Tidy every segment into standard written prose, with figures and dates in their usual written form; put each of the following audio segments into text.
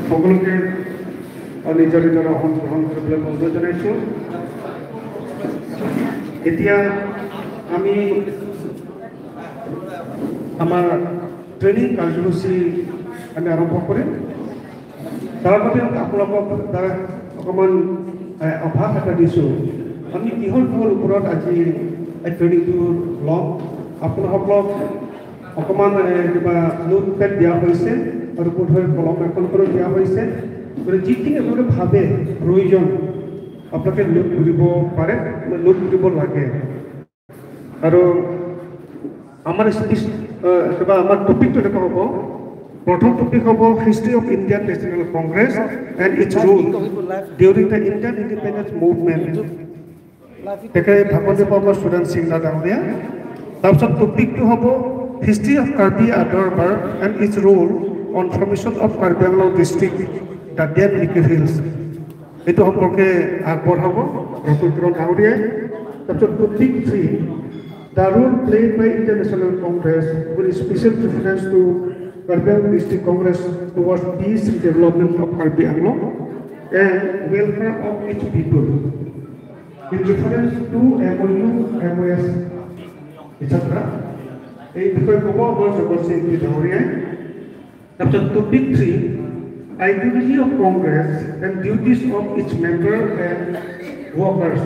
সকলোকে নিজৰ নিজৰ আসন গ্ৰহণ কৰিবলৈ অনুৰোধ জনাইছোঁ। এতিয়া আমি আমাৰ ট্ৰেইনিং কাৰ্যসূচী আমি আৰম্ভ কৰিম। তাৰ বাবে আপোনালোকক তাৰ অকণমান অভাৱ এটা দিছোঁ। আমি কিহৰ কিহৰ ওপৰত আজি এই ট্ৰেইনিংটো ল'ম, আপোনাসকলক অকণমান কিবা নোট পেড দিয়া হৈছে আৰু বোধহয় কলম এখন কৰি দিয়া হৈছে। গতিকে যিখিনি আপোনালোকে ভাবে প্ৰয়োজন আপোনালোকে নোট কৰিব পাৰে, নোট কৰিব লাগে। আৰু আমাৰ স্পীচ কিবা আমাৰ টপিকটো এনেকুৱা হ'ব। প্ৰথম টপিক হ'ব history of Indian National Congress and its role during the Indian independence movement. তেখেতে ভাষণ দিব আমাৰ সুৰেণ সিং ডাঙৰীয়া। তাৰপিছত টপিকটো হ'ব history of Karbi Darbar and its role on formation of Karbi Anglong district, the then Mikir Hills. এইটো সম্পৰ্কে আগবঢ়াব ৰতুল কিৰণ ডাঙৰীয়াই। তাৰপিছত topic 3, the role played by Indian National Congress with special preference to Karbi Anglong District Congress towards peace and development of Karbi Anglong and welfare of its people in reference to MOU, MOS, etc. এই বিষয়ে ক'ব আমাৰ জগত সিং ডাঙৰীয়াই। তাৰপিছত topic 3, ideology of Congress and duties of its member and workers.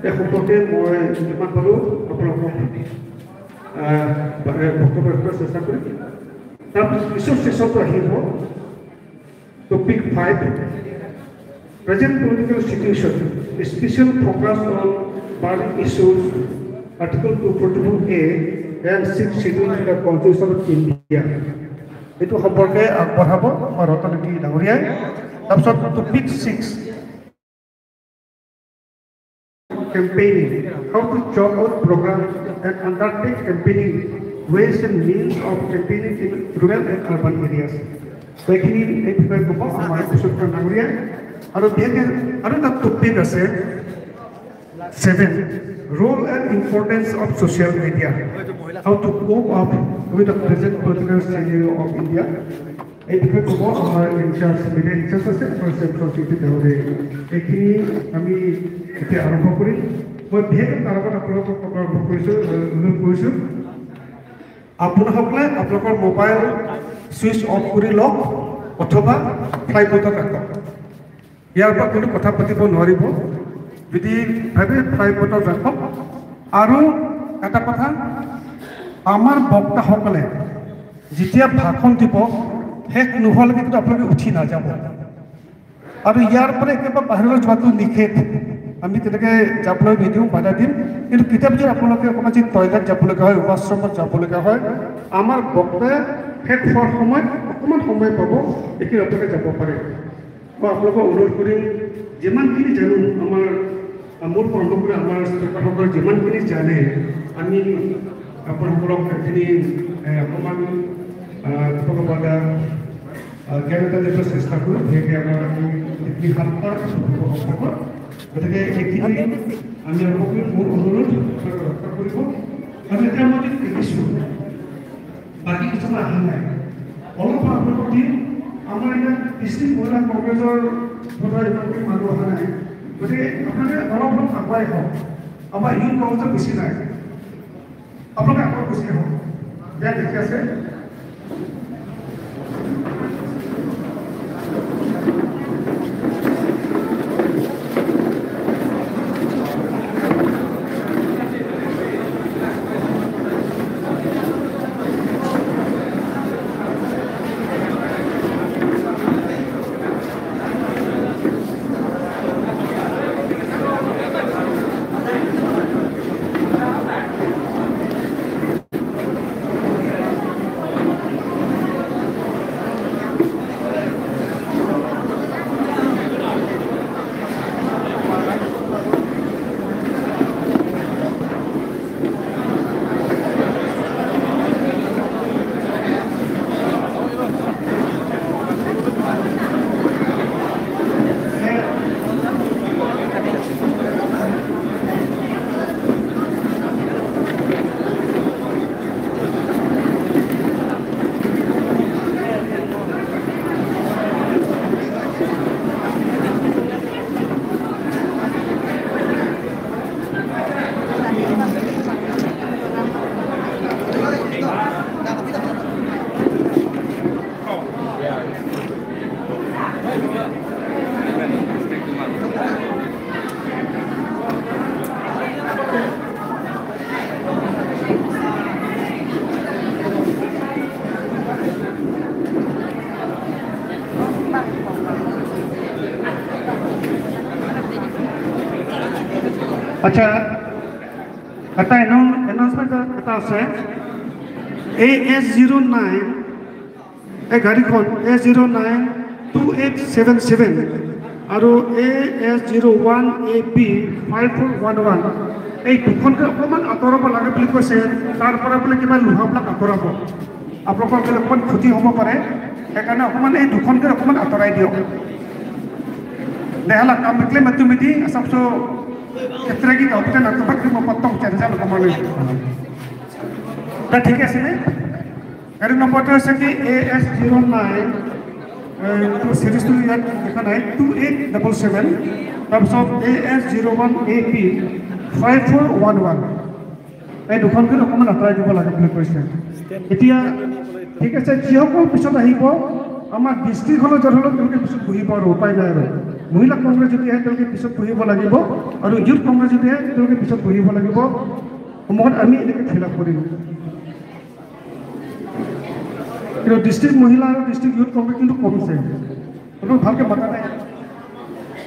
এই সম্পৰ্কে মই যিমান পাৰোঁ আপোনালোকক বক্তব্য ৰাখিবলৈ চেষ্টা কৰিম। তাৰপিছত পিছৰ ছেশ্যনটো আহিব topic 5, present political situation, special focus on burning issues, article 242A and 6 schedule to the constitution of India. এইটো সম্পৰ্কে আগবঢ়াব আমাৰ ৰতনীতি ডাঙৰীয়াই। তাৰপিছত topic 6, campaigning, how to chalk out program and undertake campaigning, ways and means of campaigning in rural and urban areas. এইখিনি এই বিষয়ে ক'ব আমাৰ কিশোৰ ডাঙৰীয়াই। আৰু বিশেষকৈ আৰু এটা টপিক আছে 7, role and importance of social media, how to cope up with the present political scenario of India. এই বিষয়ে ক'ব আমাৰ ইনচাৰ্জ, মিডিয়া ইনচাৰ্জ আছে আমাৰ চেমছন সিং ডাঙৰীয়াই। এইখিনি আমি এতিয়া আৰম্ভ কৰিম। মই বিশেষকৈ তাৰ আগত আপোনালোকক আৰম্ভ কৰিছোঁ, অনুৰোধ কৰিছোঁ আপোনাসকলে আপোনালোকৰ মোবাইল ছুইচ অফ কৰি লওক অথবা ফ্লাইট মোডত ৰাখক। ইয়াৰ পৰা কোনো কথা পাতিব নোৱাৰিব। যদি ভাবে ফ্লাইট মোডত ৰাখক। আৰু এটা কথা, আমাৰ বক্তাসকলে যেতিয়া ভাষণ দিব শেষ নোহোৱালৈকে কিন্তু আপোনালোকে উঠি নাযাব। আৰু ইয়াৰ পৰা একেবাৰে বাহিৰলৈ যোৱাটো নিষেধ, আমি তেনেকৈ যাবলৈ নিদিওঁ, বাধা দিম। কিন্তু কেতিয়াবা যদি আপোনালোকে অকণমান যদি টয়লেট যাবলগীয়া হয়, ৱাছৰুমত যাবলগীয়া হয়, আমাৰ বক্তাই শেষ হোৱাৰ সময়ত অকণমান সময় পাব, এইখিনি আপোনালোকে যাব পাৰে। মই আপোনালোকক অনুৰোধ কৰিম, যিমানখিনি জানো আমাৰ মোৰ আৰম্ভ কৰি আমাৰ স্পীকাৰসকলে যিমানখিনি জানে, আমি আপোনাসকলক সেইখিনি অকণমান কিবা জ্ঞান এটা দিবলৈ চেষ্টা কৰোঁ, বিশেষকৈ আমাৰ এইখিনি সাতটা সম্পৰ্কত। গতিকে এইখিনি আমি আৰম্ভ কৰিম। মোৰ অনুৰোধ ৰক্ষা কৰিব। আৰু এতিয়া মই যদি দেখিছোঁ বাকী কিছুমান অহা নাই, অলপ আপোনালোকক দিম। আমাৰ ইয়াত ডিষ্ট্ৰিক্ট মহিলা কংগ্ৰেছৰ পৰা ইমানখিনি মানুহ অহা নাই, গতিকে আপোনালোকে অলপ অলপ আগুৱাই হওক। আমাৰ ইউথ কংগ্ৰেছৰ বেছি নাই, আপোনালোকে আকৌ গুচি আহক। বেয়া দেখি আছে। আচ্ছা, এটা এনাউন্সমেণ্ট এটা আছে। এ এছ 09, এই গাড়ীখন A 09 2877 আৰু AS 01 AB 5411, এই দুখনকে অকণমান আঁতৰাব লাগে বুলি কৈছে। তাৰ পৰা বোলে কিবা লোহাবিলাক আঁতৰাব, আপোনালোকৰ অকণমান ক্ষতি হ'ব পাৰে, সেইকাৰণে অকণমান এই দুখনকে অকণমান আঁতৰাই দিয়ক। দেহালা কাম ক্লেম তুমি আচামছো ক্ষেত্ৰে কি অভিযান তা ঠিক আছে নে? গাড়ী নম্বৰটো হৈছে কি AS 09, চিৰিজটো ইয়াত দেখা নাই, 2877, তাৰপিছত AS 01 AB 5411, এই দুখনকে অকণমান আঁতৰাই দিব লাগে বুলি কৈছে। এতিয়া ঠিক আছে, যিসকল পিছত আহিব আমাৰ ডিষ্ট্ৰিক্টখনৰ য'ত হ'লেও তেওঁলোকে পিছত বহিব আৰু উপায় নাই। আৰু মহিলা কংগ্ৰেছ যদি আহে তেওঁলোকে পিছত বহিব লাগিব, আৰু ইউথ কংগ্ৰেছ যদি আহে তেওঁলোকে পিছত বহিব লাগিব। সন্মুখত আমি এনেকৈ ফিল আপ কৰিম। কিন্তু ডিষ্ট্ৰিক্ট মহিলা আৰু ডিষ্ট্ৰিক্ট ইউথ কংগ্ৰেছ কিন্তু কমিছে, কোনো ভালকৈ মাতা নাই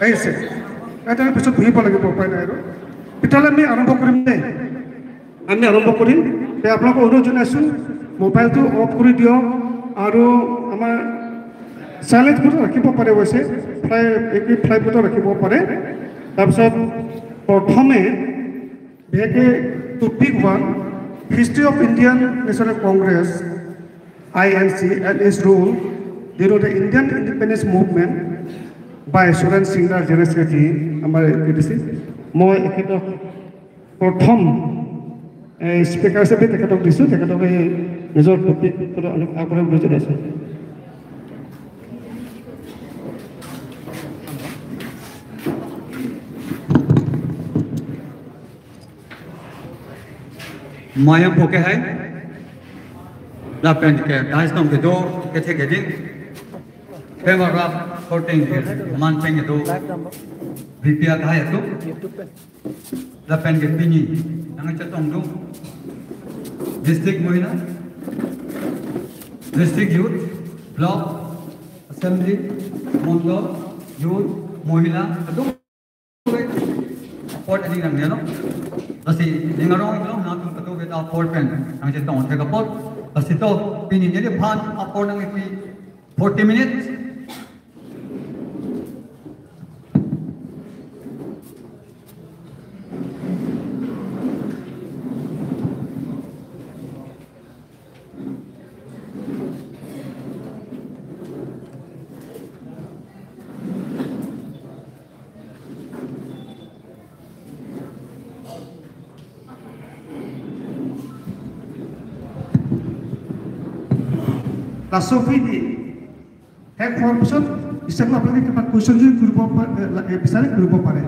আহিছে, তেওঁলোকে পিছত বহিব লাগিব, উপায় নাই। আৰু তেতিয়াহ'লে আমি আৰম্ভ কৰিম দেই, আমি আৰম্ভ কৰিম। তে আপোনালোকক অনুৰোধ জনাইছোঁ, মোবাইলটো অফ কৰি দিয়ক আৰু আমাৰ চাইলেণ্ট মোডত ৰাখিব পাৰে, অৱশ্যে ফ্লাই মোডত ৰাখিব পাৰে। তাৰপিছত প্ৰথমে বিশেষকৈ topic 1, history of Indian National Congress INC and its role during the Indian independence movement by Suren Singh general secretary আমাৰ দিছে। মই এখেতক প্ৰথম স্পীকাৰ হিচাপে তেখেতক দিছোঁ, তেখেতক এই নিজৰ টপিক আগবঢ়াবলৈ জনাইছোঁ। Mayam poke hai la pen ke dais nom ke do ke the ke din pema rap 14 ke man peng ke do vipia hai to la pen ke pini nang cha tong do district mohila district youth block assembly mondal youth mohila do port ani nang ne no asi ningarong ilong na tung katu with our pen ang jit tong theka pot asi to pini ne phan apor nang ipi 40 minutes. Philosophy শেষ হোৱাৰ পিছত ইচ্ছা আপোনালোকে কিবা question যদি কৰিব বিচাৰে কৰিব পাৰে।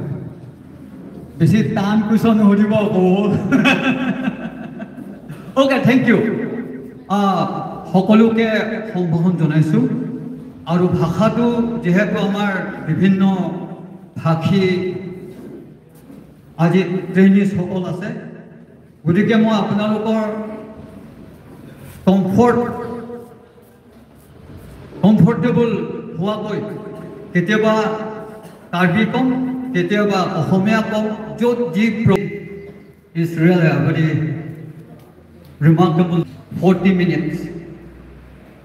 বেছি টান কুৱেশ্যন নুসুধিব আকৌ। Okay, thank you. সকলোকে সম্ভাষণ জনাইছোঁ। আৰু ভাষাটো যিহেতু আমাৰ বিভিন্ন ভাষী আজি ট্ৰেইনিজসকল আছে, গতিকে মই আপোনালোকৰ কমফৰ্টেবল হোৱাকৈ কেতিয়াবা কাৰ্বি ক'ম, কেতিয়াবা অসমীয়া ক'ম, য'ত যি is really a very remarkable 40 minutes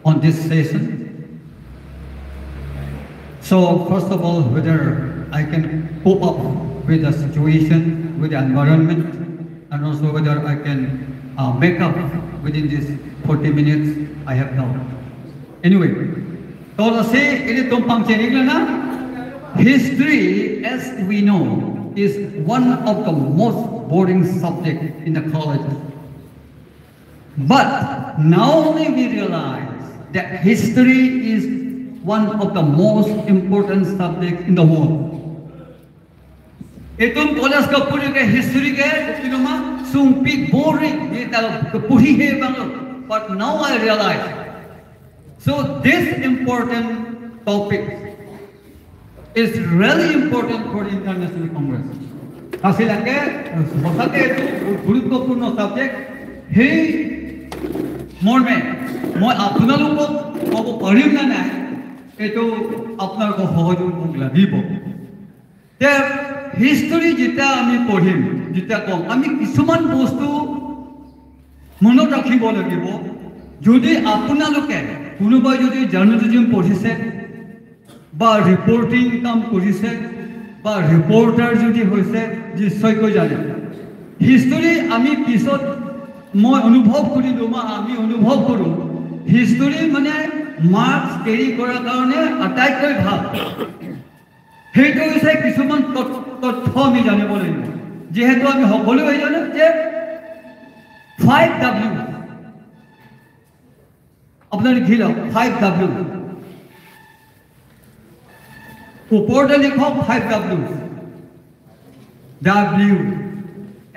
on this session. So first of all, whether I can cope up with the situation, with the environment, and also whether I can make up within this 40 minutes, I have doubt. Anyway, history, as we know, is one of the most boring subject in the college. But now only we realize that history is one of the most important subjects in the world. Etum college ka puri ke history ke tinoma sungpi boring puri he banglo. But now I realize. So this important topic is really important for the International Congress. Asilake সঁচাকে এইটো গুৰুত্বপূৰ্ণ subject. সেই মৰ্মে মই আপোনালোকক ক'ব পাৰিম নে নাই, এইটো আপোনালোকৰ সহযোগ মোক লাগিব। তে হিষ্টৰী যেতিয়া আমি পঢ়িম, যেতিয়া কম, আমি কিছুমান বস্তু মনত ৰাখিব লাগিব। যদি আপোনালোকে কোনোবাই যদি জাৰ্নেলিজিম পঢ়িছে বা ৰিপৰ্টিং কাম কৰিছে বা ৰিপৰ্টাৰ যদি হৈছে, নিশ্চয়কৈ জানে হিষ্টৰী। আমি পিছত মই অনুভৱ কৰিলোঁ বা আমি অনুভৱ কৰোঁ, হিষ্টৰী মানে মাৰ্কছ কেৰি কৰাৰ কাৰণে আটাইতকৈ ভাল। সেইটো হৈছে কিছুমান তথ্য আমি জানিব লাগিব। যিহেতু আমি সকলোৱে জানো যে 5 ডাব্লিউ, আপোনাৰ লিখি লওক 5 ডাব্লিউ, ওপৰতে লিখক 5 ডাব্লিউ, ডাব্লিউ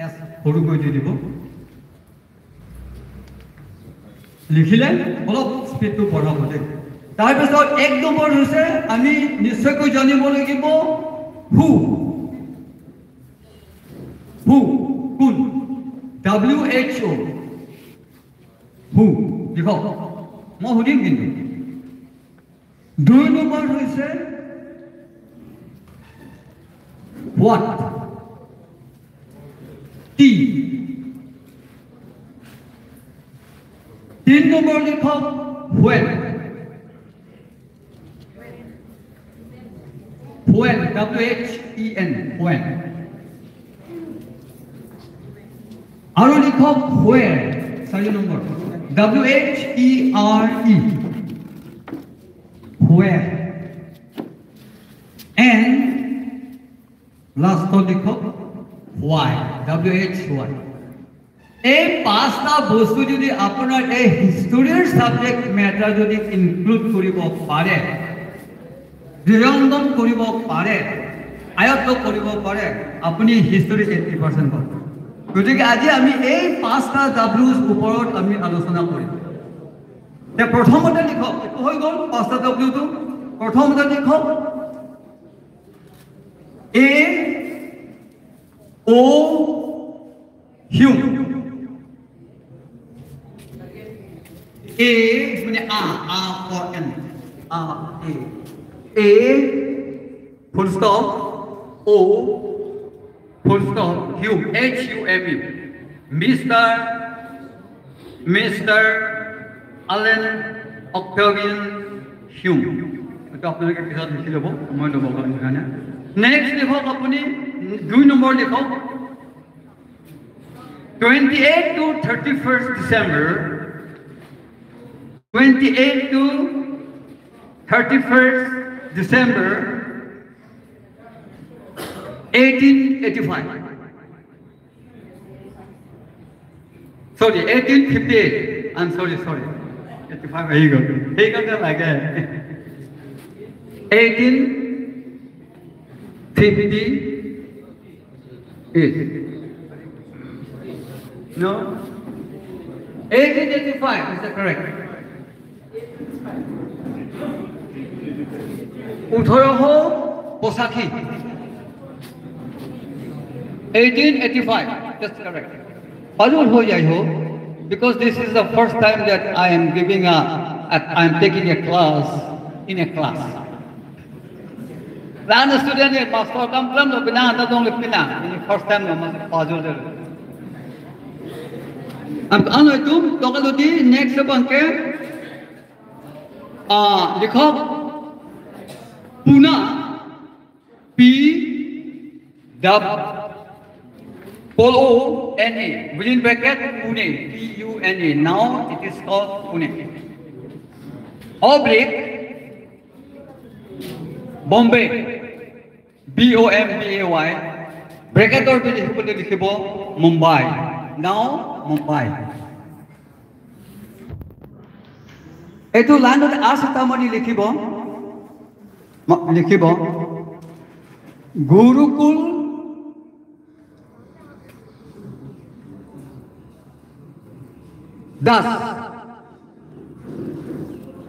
এছ সৰুকৈ দি দিব। লিখিলে অলপ স্পীডটো বঢ়াব দেই। তাৰপিছত 1 নম্বৰ হৈছে আমি নিশ্চয়কৈ জানিব লাগিব হু, হু কোন, ডাব্লিউ এইচ অ', হু লিখক, মই সুধিম কিন্তু। 2 নম্বৰ হৈছে what, T. 3 number লিখক when, when, W H E N, when. আৰু লিখক where, 4 number, W H E R E, where. And লাষ্টত লিখক why, W H Y. এই 5টা বস্তু যদি আপোনাৰ এই হিষ্টৰীৰ ছাবজেক্ট মেটাৰ যদি ইনক্লুড কৰিব পাৰে, হৃদয়ংগম কৰিব পাৰে, আয়ত্ত কৰিব পাৰে, আপুনি হিষ্টৰীত 80% পাব। গতিকে আজি আমি এই 5টা ডাব্লিউৰ ওপৰত আমি আলোচনা কৰিম। প্ৰথমতে লিখক, এইটো হৈ গ'ল 5টা ডাব্লিউটো। প্ৰথমতে লিখক এ অ' হিউম, এ মানে আ, আ for N, A A, A full stop, O full stop, Hume, H U M E, mister Allan Octavian Hume. এইটো আপোনালোকে পিছত লিখি ল'ব, মই ল'ব কাৰণে। নেক্সট লিখক আপুনি 2 নম্বৰ লিখক 28 to 31st December, 28 to 31st December 1885. Sorry, 1858. I'm sorry, sorry. 85 আহি গ'ল, সেইকাৰণে লাগে। 1858. No? 1885, is that correct? 1885. 1885, that's correct. Puzzle ho jai ho, because this is the first time that I am giving a, I am taking a class in a class. Lahan student ye master kam klam lo bina ata dong le pina. First time lo mas puzzle de. Am ano tum tokalodi next banke likho Pune P W O N A within bracket Pune, P U N A. Now it is called Pune. Oblique Bombay, B O M B A Y, bracket or লিখিব Mumbai. Now Mumbai. এইটো লাইনত আছ এটা মাৰি লিখিব, লিখিব গুৰুকুল দাস,